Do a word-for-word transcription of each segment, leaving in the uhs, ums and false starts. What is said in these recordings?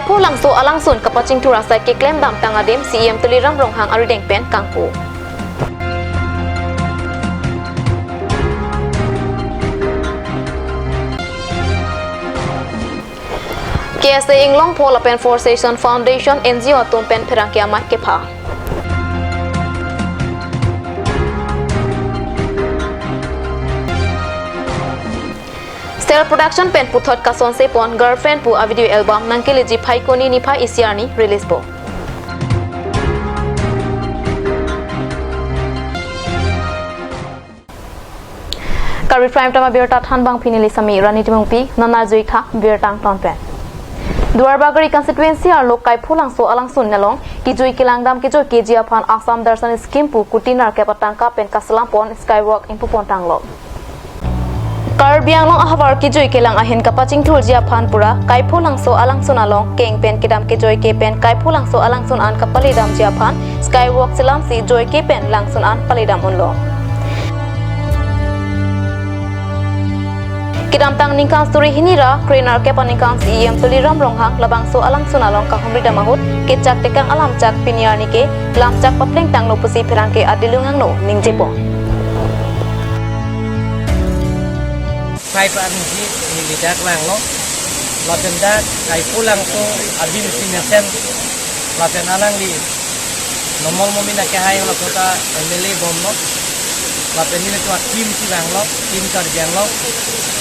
Phu Langso alangsun kapachingthur asai keklem damtang adim C E M Tuliram Ronghang arideng pen kangpu. K S A Inglongpho lapen Four Session Foundation N G O atum pen pherangke amei kepha. Star Production pen puthot kasonse pon Girlfriend pu a video album nangkeleji Phaikuni niphai isi arni release po. Karbi Prime Time abirta thanbang pini Lisami Rani Timungpi, nana jui tha birta angton pen. Duarbagori constituency arlo Kaiphu Langso alangsun along kijui kelang dam kejoi keji aphan Assam Darshan scheme pu kuti nerkep atangka pen kaselam pon skywalk ingpu pon tanglo. Karbi Anglong ahavar kijui kelang ahin kapachingthurji aphan pura Kaiphu Langso alangsun along keng pen kedam kejoi ke pen Kaiphu Langso alangsun an kapale damji aphan skywalk selamsi joi ke pen langsun an pale dam unlo. Kedamtang ningkan suri hini ra kre nerkep aningkan C E M Tuliram Ronghang labangso alangsun along kahumri dam ahut kechak tekang alamchak pini arni ke lamchak papleng tanglo pusi pherangke adilung angno ningjepo. Five arni si neli dak vanglo. Lapen dak Kaiphu Langso abim si mesen. Lapen alangli Numal Momin akehai laso ta M L A bomlo. Lapen nelitum akim si vanglo, Team Karbi Anglong.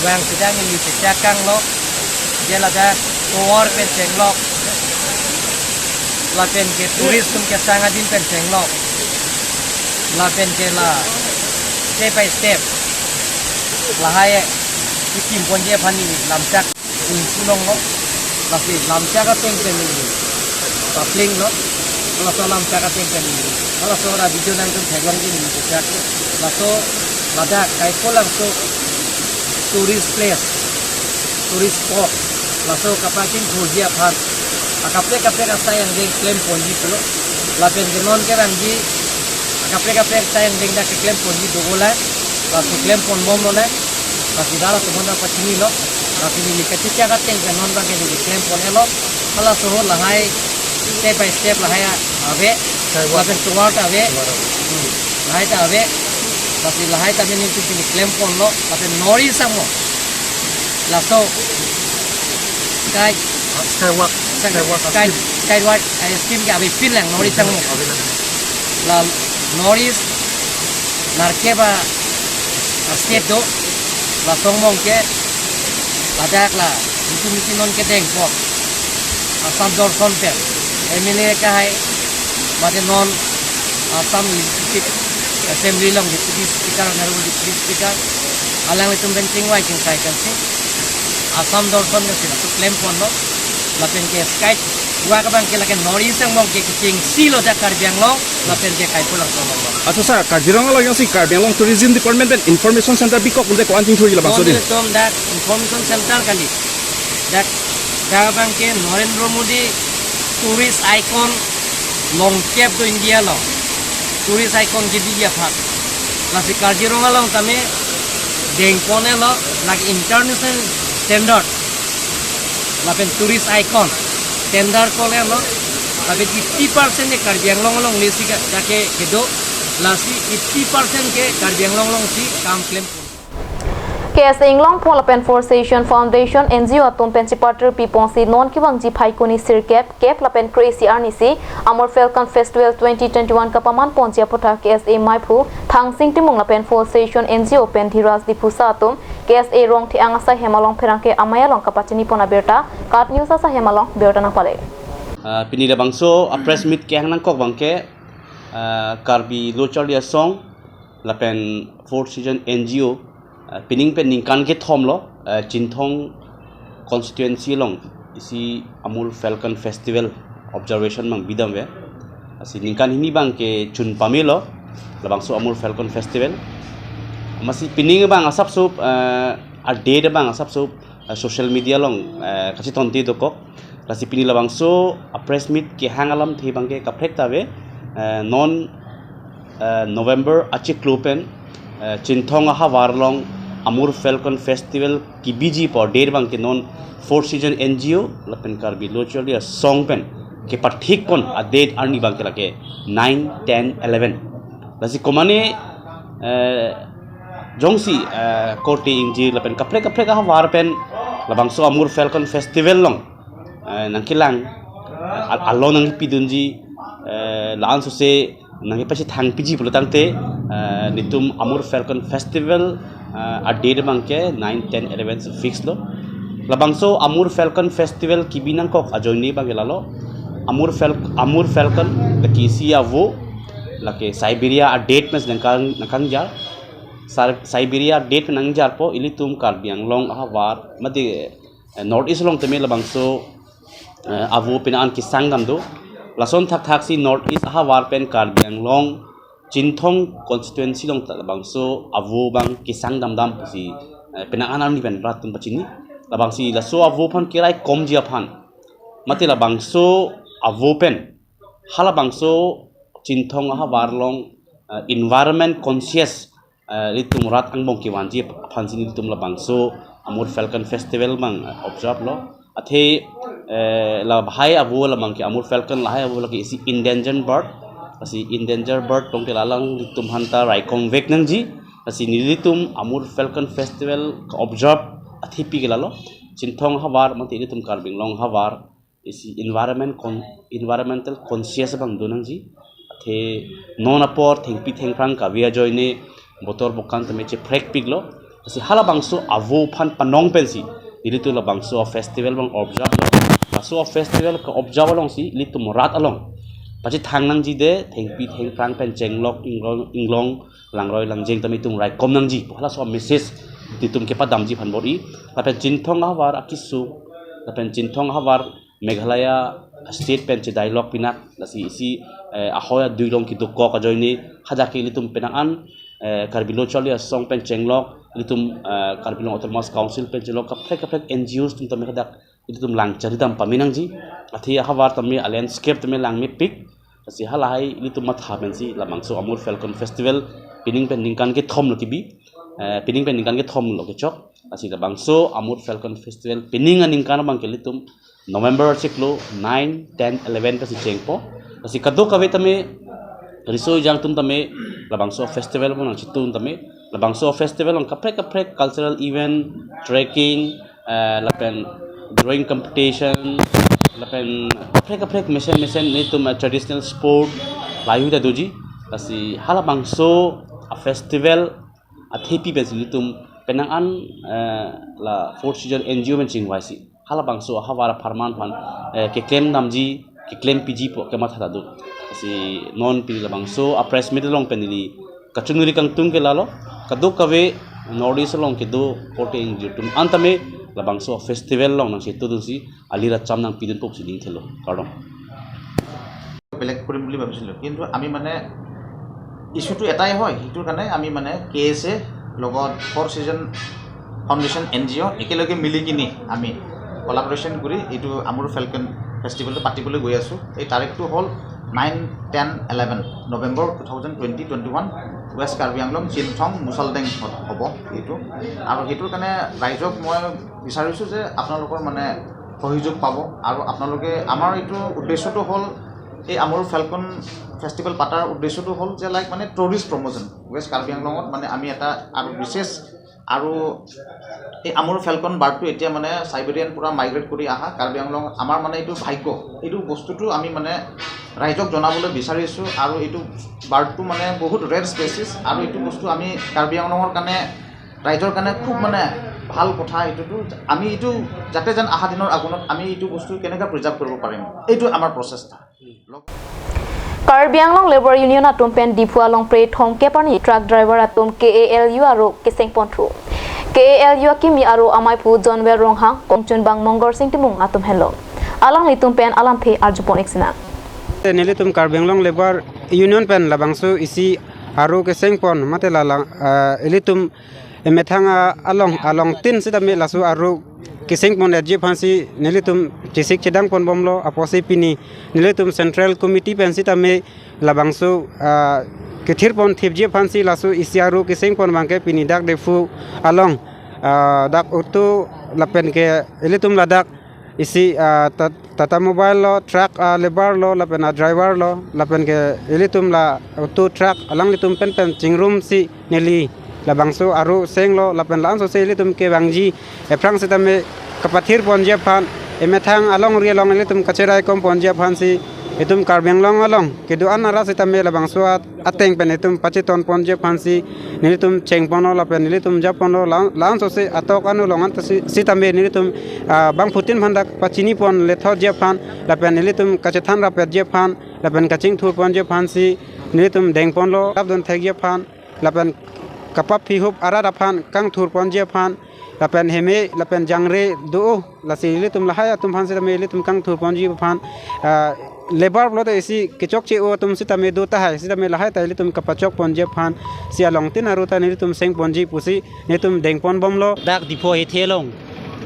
Vangsi dak neli chechak kanglo. Je ladak tovar pen chenglok. Lapen ke tourist atum kesang adin pen chenglok. Lapen ke la step by step lahai kikim ponji aphan neli lamchak ingpu longlo. Lasi lamchak ateng pen neli paplenglo. Laso lamchak ateng pen neli, laso ra video nangtum theklongji neli chechak. Laso ladak Kaiphu Langso tourist place, tourist spot, laso kapachingthurji aphan akaprek kaprek asai angdeng klem ponji pulo. Lapen ke non kevangji akaprek kaprek asai angdeng dak keklem ponji dogola. Laso klem pon bomlo na. Lasi dak laso bon dak pachinilo. Lasi neli kachechak ateng pen non abang ke neli klem pon-etlo. Halaso ho lahai step by step lahai ave. Skywalk. Lapen tovar ta ave. Tovar ave. Hmm. Lahai ta ave. Lasi lahai ta nelitum pini klem ponlo. Lapen North East angbong laso sky, skywalk, sky, skywalk, sky, scheme, skywalk, eh, scheme ke avepinlang North East angbong. Avelang. La North East nerkep a state do, laso angbong ke ladak la itum isi non kedengpo Assam Darshan pen M L A akehai, mate non Assam Legislative Assembly along Deputy Speaker, Honorable Deputy Speaker, alanglitum pen chingvai chingsai pensi Assam Darshan pensi laso klem ponlo. Lapen ke skywalk abang ke lake North East angbong ke kechengsi lo dak Karbi Anglong, lapen ke Kaiphu Langso angbong. Acha sir, Kaziranga along jongsi Karbi Anglong Tourism Department pen Information Center bikok unde ko-an chingthurji labangso dei? Nelitum dak Information Center kali. Dak, dak abang ke Narendra Modi tourist icon longkep do India along. Tourist icon kebi aphan. Lasi Kaziranga along tame deng pon-etlo, lake international standard. Lapen tourist icon tender call-etlo. Lapen eighty percent ke Karbi Anglong along lesi ka, dak ke kedo. Lasi eighty percent ke Karbi Anglong alongsi kam klem pon. K S A Inglongpho lapen Four Session Foundation N G O atum pen chepatir pi ponsi non kevangji Phaikuni sirkep, kep lapen kre-isi arni si Amur Falcon Festival twenty twenty-one kapaman ponji aphuthak K S A meiphu Thangsing Timung lapen Four Session N G O pen Dhiraj Diphusa atum K S A Rongthe-ang asai hem along pherangke amei along kapachini pon abirta KAT News asai hem along birta nangpale. Ah, pini labangso a press meet kehang nangkok abang ke, ah, Karbi Lo Charli Asong lapen Four Session N G O, ah, pining pen ningkan kethom lo, ah, Chinthong constituency along isi Amur Falcon Festival observation abang bidam ave. Lasi ningkan hini abang ke chun pamelo labangso Amur Falcon Festival. Amatsi pining abang asapso, ah, a date abang asapso, ah, social media along, ah, kachetonte dokok. Lasi pini labangso a press meet kehang alamthe abang ke kaprek ta ave, eh, non, eh, November achiklo pen, eh, Chinthong ahavar along Amur Falcon Festival kebiji pu a-date abangke non Four Season N G O lapen Karbi Lo Charli Asong pen kepathikpon a-date arni abangke lake nine, ten, eleven. Lasi komane, eh, jongsi, eh, korte ingjir lapen kaprek kaprek ahavar pen labangso Amur Falcon Festival along, eh, nangkelang, eh, al-, alo nangpidunji, eh, la-an sose nangkepachethangpiji pulo tangte, eh, nelitum Amur Falcon Festival, eh, a-date abangke nine, ten, eleven si fix lo. Labangso Amur Falcon Festival kebi nangkok ajoine abangke lalo. Amur Fal-, Amur Falcon lake isi avo, lake Siberia a-date pen nangkang, nangkangjar. Sar-, Siberia a-date pen nangjarpo ilitum Karbi Anglong ahavar, mate, eh, North East along tame labangso, eh, avo penang an kesang dam do. Lason thakthaksi North East ahavar pen Karbi Anglong Chinthong constituency along ta labangso avo abang kesang damdam pusi, eh, penang an arni pen rat atum pachini. Labangsi laso avo aphan keraikomji aphan, mate labangso avo pen halabangso Chinthong ahavar along, eh, environment conscious, eh, ilitum rat angbong kevanji aphansi nelitum labangso Amur Falcon Festival abang, eh, observe lo. Athe, eh, lahai avo labangke Amur Falcon lahai avo lake isi endangered bird. Lasi endangered bird tangte la alanglitum aphanta raikomvek nangji. Lasi nelitum Amur Falcon Festival ka-observe athepi ke lalo. Chinthong ahavar mate ilitum Karbi Anglong ahavar isi environment con-, environmental conscious abang do nangji. Athe non apor thengpi thengphrang kave ajoine botor bokan tame cheprekpiklo. Lasi halabangso avo aphan panong pensi nelitum labangso festival abang observe lo. Laso festival ka-observe alongsi ilitum rat along pachethang nangji de, thengpi thengphrang pen chenglok inglong, inglong langroi langjeng tame itum raikom nangji pu halaso message nelitum kepadamji aphan bor-i. Lapen Chinthong ahavar akesung, lapen Chinthong ahavar Meghalaya state pen chedailok pinak, lasi isi, eh, ahoi adui along kedokok ajoine hadak ke ilitum penang an, eh, Karbi Lo Charli Asong pen chenglok, ilitum, eh, Karbi Anglong Autonomous Council pen chenglok, kaprek kaprek N G Os atum tame hadak ilitum lang charidam pame nangji. Athe ahavar tame a-landscape tame langmepik. Lasi halahai ilitum matha pensi labangso Amur Falcon Festival pining pen ningkan kethom lo kebi. Eh, pining pen ningkan kethom lo kechok. Lasi labangso Amur Falcon Festival pining aningkan abangke ilitum November chiklo nine, ten, eleven pensi chengpo. Lasi kadokave tame riso ejang atum tame labangso festival abang nangchetun tame, labangso festival along kaprek kaprek cultural event, trekking, eh, lapen drawing competition, lapen kaprek kaprek mesen mesen nelitum, eh, traditional sport lahai ta doji. Lasi halabangso a-festival athepi pensi nelitum penang an, eh, la Four Season N G O pen chingvaisi halabangso ahavar apharman aphan, eh, keklem damji, keklempiji pu kematha ta do. Lasi non pini labangso a-press meet along pen neli kachonghiri kangtung ke lalo, kadokave North East along kedo korte ingjir atum an tame labangso festival along nangchetudunsi alir acham nangpidun pusi ning thelo. Kardom. বেলেগ কৰিম বুলি ভাবিছিলোঁ, কিন্তু আমি মানে ইছ্যুটো এটাই হয়, সেইটোৰ কাৰণে আমি মানে কে এছ এ লগত four season foundation N G O' একেলগে মিলি কিনি আমি কলাবৰেশ্যন কৰি এইটো আমুৰ ফেলকন ফেষ্টিভেলটো পাতিবলৈ গৈ আছোঁ। এই তাৰিখটো হ'ল nine, ten, eleven November two thousand twenty twenty one, west Karbi Anglong, Chinthong, Muchaldeng হ'ব এইটো। আৰু সেইটোৰ কাৰণে ৰাইজক মই বিচাৰিছোঁ যে আপোনালোকৰ মানে সহযোগ পাব। আৰু আপোনালোকে, আমাৰ এইটো উদ্দেশ্যটো হ'ল, এই আমুৰ ফেলকন ফেষ্টিভেল পাতাৰ উদ্দেশ্যটো হ'ল যে, লাইক, মানে টুৰিষ্ট প্ৰমোশ্যন ৱেষ্ট কাৰ্বি আংলঙত, মানে আমি এটা আৰু বিশেষ আৰু এই আমুৰ ফেলকন বাৰ্ডটো এতিয়া মানে চাইবেৰিয়ান পৰা মাইগ্ৰেট কৰি অহা কাৰ্বি আংলং, আমাৰ মানে এইটো ভাগ্য, এইটো বস্তুটো আমি মানে ৰাইজক জনাবলৈ বিচাৰিছোঁ। আৰু এইটো বাৰ্ডটো মানে বহুত ৰেৰ স্পেচিছ, আৰু এইটো বস্তু আমি কাৰ্বি আংলঙৰ কাৰণে, ৰাইজৰ কাৰণে খুব মানে ভাল কথা। এইটোতো আমি এইটো যাতে যেন অহা দিনৰ আগুণত আমি এইটো বস্তু কেনেকৈ প্ৰিজাৰ্ভ কৰিব পাৰিম, এইটো আমাৰ প্ৰচেষ্টা। Karbi Anglong Labour Union atum pen Diphu along pre thomkep arni truck driver atum K A L U aro keseng ponthu. K A L U akimi aro amaiphu John Well Ronghang, kongchunbang Mongorsing Timung atum henlo. Alanglitum pen alamthe arjupon-ik sinang. Nelitum Karbi Anglong Labour Union pen labangso isi aro keseng pon mate la, la, ah, ilitum emethang, ah, along, along tin sitame laso aro keseng pon etji aphansi nelitum chesik chedang ponbomlo. Apotsi pini nelitum Central Committee pen sitame labangso, ah, kethir pon thipji aphansi laso isi aru keseng pon abangke pini dak Diphu along, ah, dak auto lapen ke ilitum ladak isi, ah, ta- Tata Mobile lo, truck, ah, labour lo, lapen, ah, driver lo, lapen ke ilitum la auto truck alanglitum pen pen chingrumsi neli labangso aru senglo, lapen la-ansose ilitum kevangji aphrang sitame kapathir ponji aphan, emethang alongri along ilitum kacherai kom ponji aphansi itum Karbi Anglong along kedo-an arat sitame labangso at- ateng pen itum pacheton ponji aphansi nelitum cheng ponlo lapen nelitum ja ponlo, la- la-ansose atok anu along anta si- sitame nelitum, ah, bangphutin aphan dak pachini pon lethotji aphan lapen nelitum kachethan rapetji aphan lapen kachingthur ponji aphansi nelitum deng ponlo, kapdun thekji aphan lapen kapaphihup arat aphan kangthur ponji aphan lapen heme lapen jangre do, lasi ilitum lahai atum aphan sitame ilitum kangthur ponji aphan, ah, labour pulote isi kechokche-o atum sitame do tahai, sitame lahai ta ilitum kapachok ponji aphansi along tin aru ta nelitum seng ponji pusi nelitum deng pon bomlo. Dak Diphu ahethe along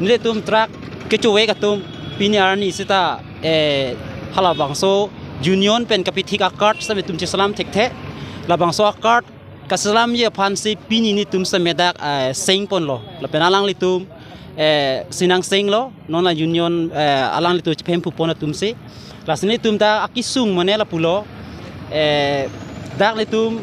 nelitum truck kechove atum pini arni sita, eh, halabangso union pen kapithik a-card sitame itum cheselam thekthe, labangso a-card kaselamji aphansi pini nelitum sitame dak, eh, seng ponlo. Lapen alanglitum, eh, si nangsenglo, non la union, eh, alanglitum chephem phu pon atumsi. Lasi nelitum dak akesung mane lapulo, eh, dak nelitum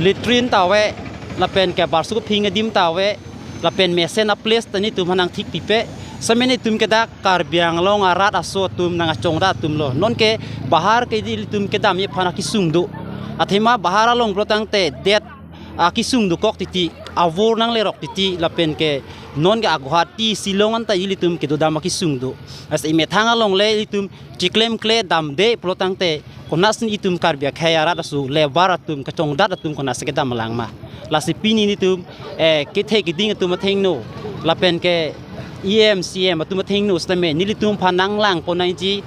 latrine ta ave, lapen ke barsuk phing adim ta ave, lapen mesen a-place ta nelitum aphan nangthik pipe, sitame nelitum ke dak Karbi Anglong arat aso atum nangkachongdat atumlo. Nonke bahar ke ilitum kedamji aphan akesung do. Athema bahar along pulo tangte det akesung dokok titi, avor nanglerok titi, lapen ke nonke a-Guwahati, Shillong anta ilitum kedodam akesung do. Lasi emethang along le ilitum chiklemkle damde pulo tangte konatsi itum Karbi akhei arat aso labour atum kachongdat atum konatsi kedam lang ma. Lasi pini nelitum, eh, kethe keding atum athengno lapen ke E M, C M atum athengno sitame nelitum aphan nanglang pon nangji,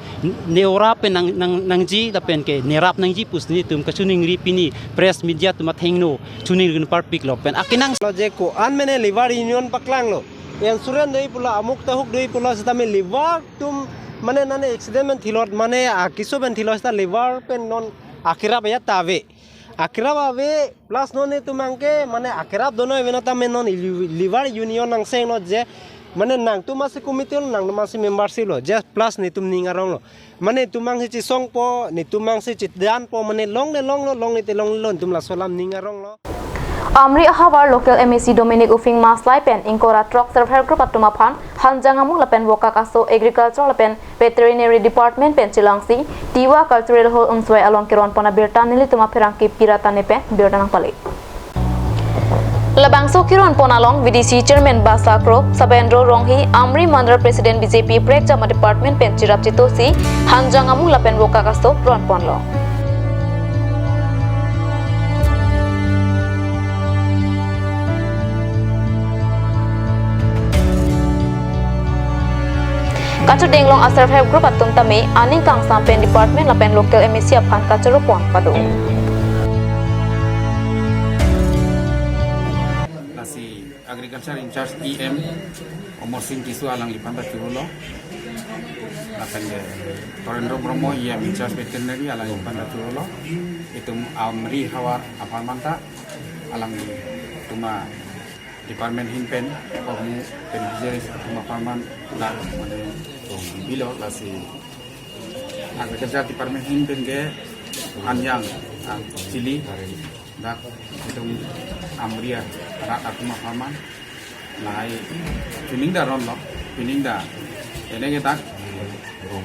ne ora pen nang, nang, nangji lapen ke nerap nangji pusi nelitum kachiningri pini press media atum athengno chiningri parpiklo pen akenangsot lo je ko-an mane labour union paklanglo. Insurance doi pulo, amuk tahuk doi pulo, sitame labour atum mane nane accident pen thilot, mane akeso pen thilot sita labour pen non akerap ajat ta ave. Akerap ave plus non nelitum abangke mane akerap do noi ave, non tame non ili- labour union nangsenglo je mane nangtum asi committee lo, nangtum asi membership lo je, plus nelitum ning aronglo. Mane nelitum abangsi chesongpo, nelitum abangsi chedanpo, mane longle longlo, longle te longlelo, nelitum laso alam ning aronglo. Amri ahavar local M A C Dominic Uphing Maslai pen ingkoi ra throk self help group atum aphan Hanjang Amung lapen Wokak aso, Agriculture lapen Veterinary Department pen chelangsi Tiwa Cultural Hall Umswai along keron pon abirta nelitum apherangke Pira Tane pen birta nangpale. Labangso keron pon along V D C Chairman Basa Kro, Sabendro Ronghi, Amri Mandal President B J P Prekjama Department pen cherap chetosi Hanjang Amung lapen Wokak aso ron ponlo. Kachedeng long a self help group atum tame aning kangsam pen department lapen local M A C aphan kachoro pon pado. Lasi Agriculture in charge E M Amar Sing Tisso alangliphan ta chorolo. Lapen ke Torendro Brahma E M in charge veterinary alangliphan ta chorolo. Itum Amri havar apharman ta alanglitum a department ahin pen, Kormu pen B J S atum apharman dak mane bilo, lasi Agriculture Department ahin pen ke Hanjang, ah, chili, dak itum Amri arat atum apharman lahai chuning da ronlo, chuning da. Ene ke dak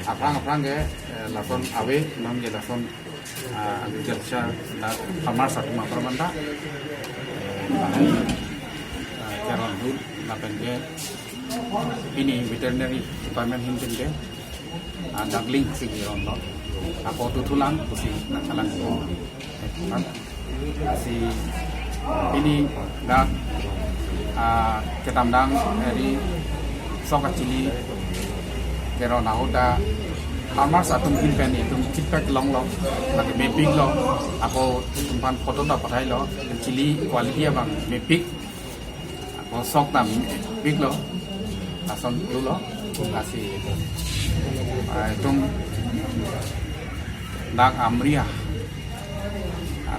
aphrang aphrang ke, eh, lason ave, non ke lason, ah, agriculture dak farmers atum apharman ta, eh, lahai, ah, keron dun lapen ke pini veterinary department ahin pen ke, ah, dagling si keronlo. Ako tuthulang pusi nangkalang. Lasi pini dak, ah, kedamtang eri sok kachili keron ahut ta farmers atum ahin pen itum feedback longlo, lake mepiklo, ako itum aphan photo ta pathailo, chili quality abang mepik, ako sok ta mepiklo, lason dolo, lasi, ah, itum dak Amri a,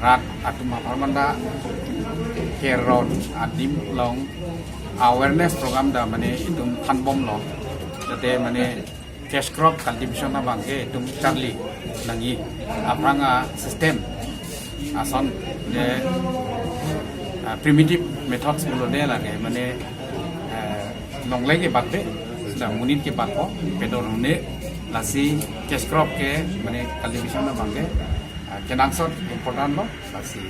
Rat atum apharman ta Keron adim along awareness program ta mane itum thanbomlo. Jate mane cash crop cultivation abang ke itum charli nangji aphrang a system ason de, ah, primitive methods pulo de lake mane, eh, longle ke batbe, sudah monit ke batpo, pedor hune, lasi cash crop ke mane cultivation abang ke, ah, kenangsot important lo, lasi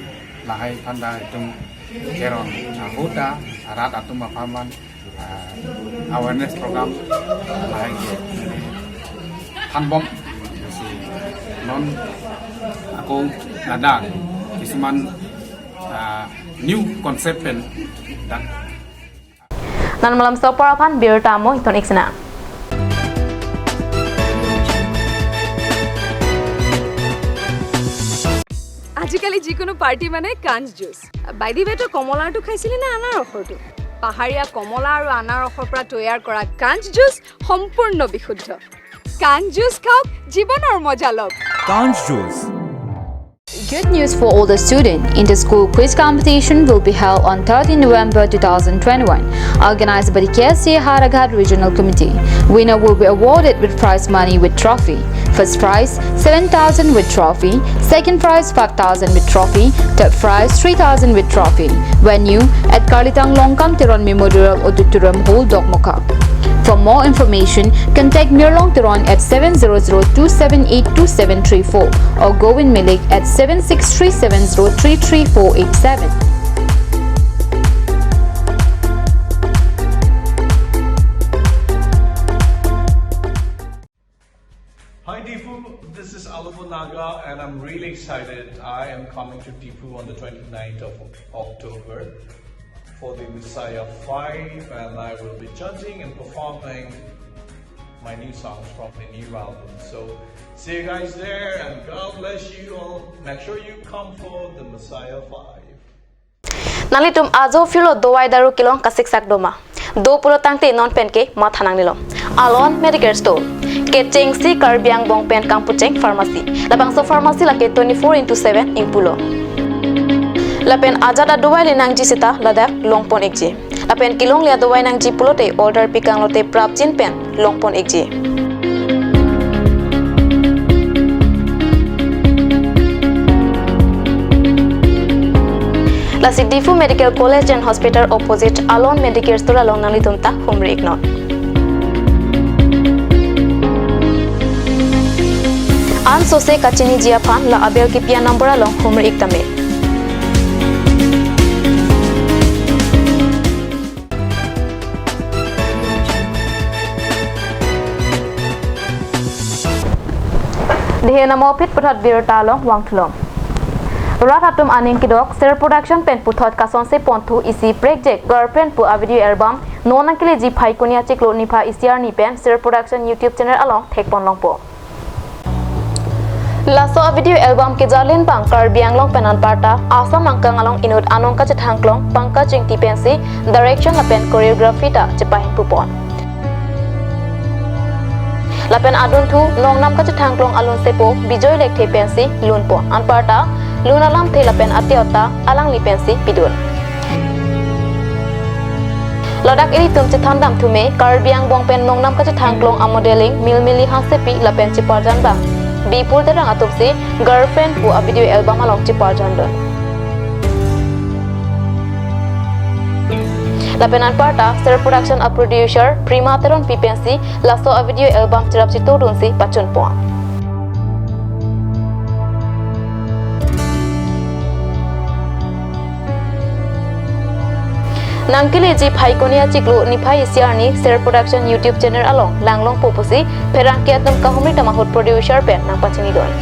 lahai aphan ta itum Keron ahut ta rat atum apharman, ah, awareness program lahai ke thanbom, lasi non ako ladak kisuman, ah, new concept pen dak. Non malom sopor aphan birta mo iton iksena. আজিকালি যিকোনো পাৰ্টি মানে কাঞ্চ juice. By the ৱে, তই কমলাৰটো খাইছিলি নে আনাৰসৰটো? পাহাৰীয়া কমলা আৰু আনাৰসৰ পৰা তৈয়াৰ কৰা কাঞ্চ জুচ সম্পূৰ্ণ বিশুদ্ধ। কাঞ্চ জুচ খাওক, জীৱনৰ মজা লওক। Kanj Juice. Good news for all the students. Inter-school quiz competition will be held on thirteenth November two thousand twenty-one, organized by the K S A Howraghat Regional Committee. Winner will be awarded with prize money with trophy. First prize, seven thousand with trophy. Second prize, five thousand with trophy. Third prize, three thousand with trophy. Venue, at Karlitang Longkam Teron Memorial Auditorium Hall, Dokmoka. For more information, contact Mirlong Teron at seven zero zero two seven eight two seven three four or Govin Milik at seven six three seven zero three three four eight seven. Hi Diphu, this is Alobo Naga and I'm really excited. I am coming to Diphu on the twenty-ninth of October for the Messiah five, and I will be judging and performing my new songs from the new album. So see you guys there and God bless you all. Make sure you come for the Messiah five. Nanglitum ajo phirlo dovai daru kelong kasiksak doma. Do pulo tangte non pen ke matha nangnelo. Alon Medicare Store. Kechengsi Karbi angbong pen kangpucheng pharmacy. Labangso pharmacy lake twenty-four into seven ingpulo. Lapen ajat adovai le nangji seta ladak longpon ikji. Lapen kelongle adovai nangji pulote order pikang lote prapjin pen longpon ikji. Lasi Diphu Medical College and Hospital opposite Alon Medicare Store along nanglitum ta humri iknon. An sose kachiniji aphan la abel kipi a-number along humri ik tame. Dehe namo phit puthot birta along vangthulo. Rat atum aning kedok, Ser Production pen puthot kasonse ponthu isi prekjak Girlfriend pu a-video album non nangkeleji Phaikuni achiklo niphai isi arni pen Ser Production YouTube channel along thekpon longpo. Laso a-video album kejalin bang Karbi Anglong pen anparta Assam angkang along inut anong kachethang klong Pankaj Ingti pensi direction lapen choreography ta chepahingpupon. Lapen adunthu nongnam kachethang klong alun sepo Bijoy Lekthe pensi lunpon. Anparta lun alamthe lapen ate-ot ta alangli pensi pidun. Ladak ilitum chethan damthu me, Karbi angbong pen nongnam kachethang klong a-modeling Milmili Hansepi lapen cheparjan bang Bipul Terang atumsi Girlfriend pu a-video album along cheparjan dun. Lapen anparta Ser Production a-producer Prima Teronpi pensi laso a-video album cherap chitu dunsi pachunpon. Nangkeleji Phaikuni achiklo niphai isi arni Ser Production YouTube channel along langlongpo pusi pherangke atum kahumri atum ahut producer pen nangpachinidun.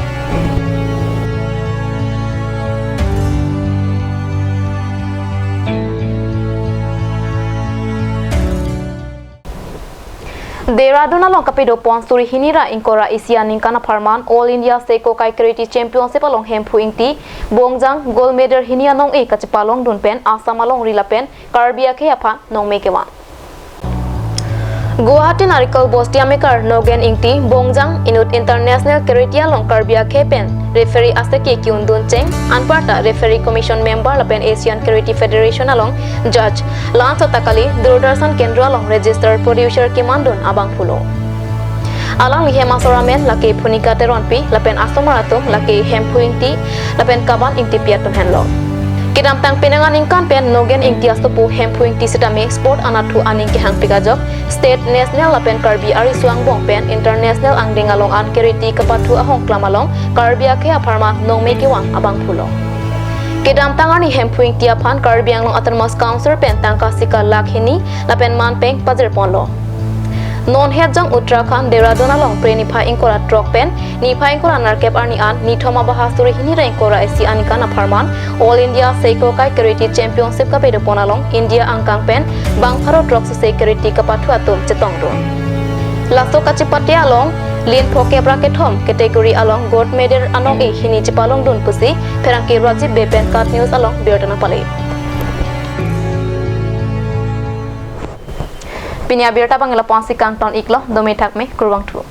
Dehradun along kapedopon suri hini ra ingkoi ra isi aningkan apharman All India Sekok Kai Karate Championship along Hemphu Ingti Bongjang gold medal hini anong-e kachepalongdun pen Assam alongri lapen Karbi akhei aphan nongme kevan. Guwahati Narikol Bosti amekar Nogen Ingti bongjang inut International Karate along Karbi akhei pen referee aseke ki-undun cheng, anparta Referee Commission member lapen Asian Karate Federation along judge, la-anchot ta kali Doordarshan Kendra along registered producer kemandun abangphu lo. Alangli hem asor amen lake Phunika Teronpi lapen asomar atum lake Hemphu Ingti lapen Kaban Ingtipi atum henlo. Kedamtang penang aningkan pen Nogen Ingti asopo Hemphu Ingti sitame sport anatthu aning kehangpik ajok state, national lapen Karbi ariso angbong pen international angdeng along an karate kapathu ahongklam along Karbi akhei apharman nongme kevang abangphu lo. Kedamtang arni Hemphu Ingti aphan Karbi Anglong Autonomous Council pen tangka sika lakh hini lapen manpeng pajirponlo. Non hetjong Uttarakhand Dehradun along Phre niphai ingkoi ra throk pen niphai ingkoi ra nerkep arni an nithom abahasuri hini ra ingkoi ra isi aningkan apharman All India Seikorkai Karate Championship kapadopon along India angkang pen bang pharo throk suse karate kapathu atum chetongdun. Laso kachepate along lin phokep ra kethom category along gold medal anong-e hini chepalongdun pusi pherangke Rajiv Bey pen KAT News along birta nangpale. Pini abirta abang lapu-ansi kangton-iklo, dome thakme, kurvangthu.